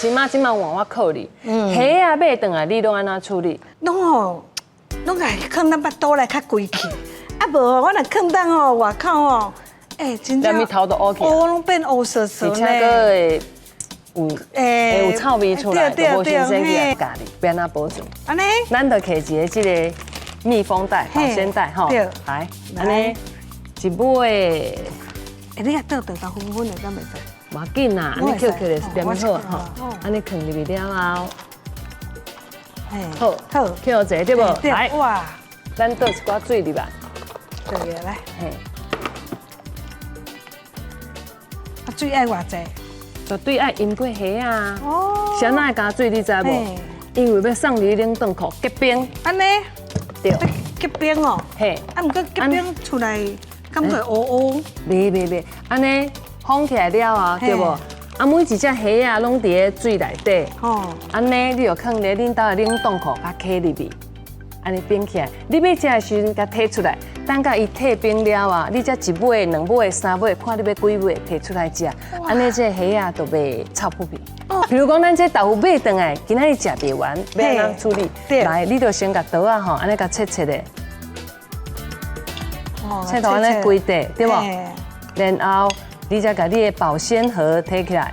起碼這擺換我考你，蝦仔買轉來你攏按怎處理？攏吼，攏共囥佇腹肚內較規氣，啊無吼，我若囥佇吼外口吼，欸，真正連面頭都烏去烏攏變烏趖趖而且閣會有會有臭味出來，就無新鮮去來教你，欲按怎保存。按呢？咱就提一個這個密封袋、保鮮袋吼，來，按呢一尾。欸，你若倒倒豆粉粉的，敢袂使？無要緊啦，按呢抾起來是點好吼，按呢囥入去了後，好，好，抾一個對無？來，哇，咱倒一寡水入來，對來，嘿，啊，水愛偌濟？絕對愛淹過蝦啊！哦，啥人會加水你知無？因為欲送入冷凍庫結冰。按呢？對，結冰哦。嘿，啊，毋過結冰出來感覺烏烏。袂袂袂，按呢封起來了啊，對無？啊，每一隻蝦仔攏佇咧水內底。哦。按呢，你就囥佇恁兜的冷凍庫，共放入去，按呢冰起來。你欲食的時陣，共提出來，等共伊退冰了啊，你才一尾、兩尾、三尾，看你欲幾尾提出來食。按呢，這個蝦仔就袂臭噗噗。比如講，咱這豆腐買轉來，今仔日食袂完，欲按怎處理？來，你就先共刀仔吼，按呢共切切的，切到按呢規塊，對無？然後你再共你的保鮮盒提起來。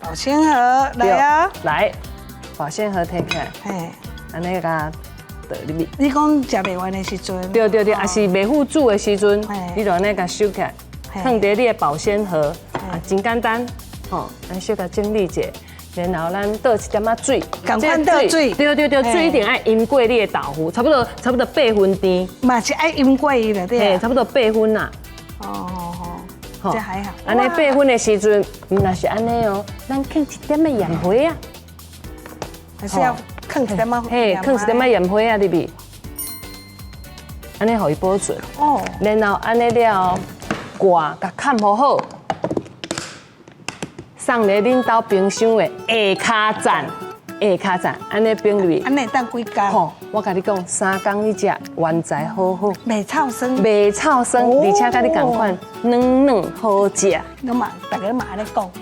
保鮮盒來啊！來，保鮮盒提起來。嘿，按呢共倒入去。你講食袂完的時陣？對對對，抑是袂赴煮的時陣，你就按呢共收起來，放佇你的保鮮盒，啊，真簡單，吼，咱小共整理一下，然後咱倒一點仔水，仝款倒水，對對對，水一定愛淹過你的豆腐，差不多8分甜。嘛是愛淹過伊就對。嘿，差不多八分啦。哦哦，這還好。按呢八分的時陣，毋若是按呢哦，咱放一點仔鹽花仔。還是要放一點仔。嘿，放一點仔鹽花仔入去，按呢予伊保存。哦。然後按呢了後，蓋共蓋好好，送佇恁兜冰箱的下跤層，下跤層，按呢冰入去。按呢會當幾工？吼，我共你講，3工你食，原材好好。袂臭酸。袂臭酸，而且佮你仝款軟軟好食。攏嘛，大家嘛按呢講。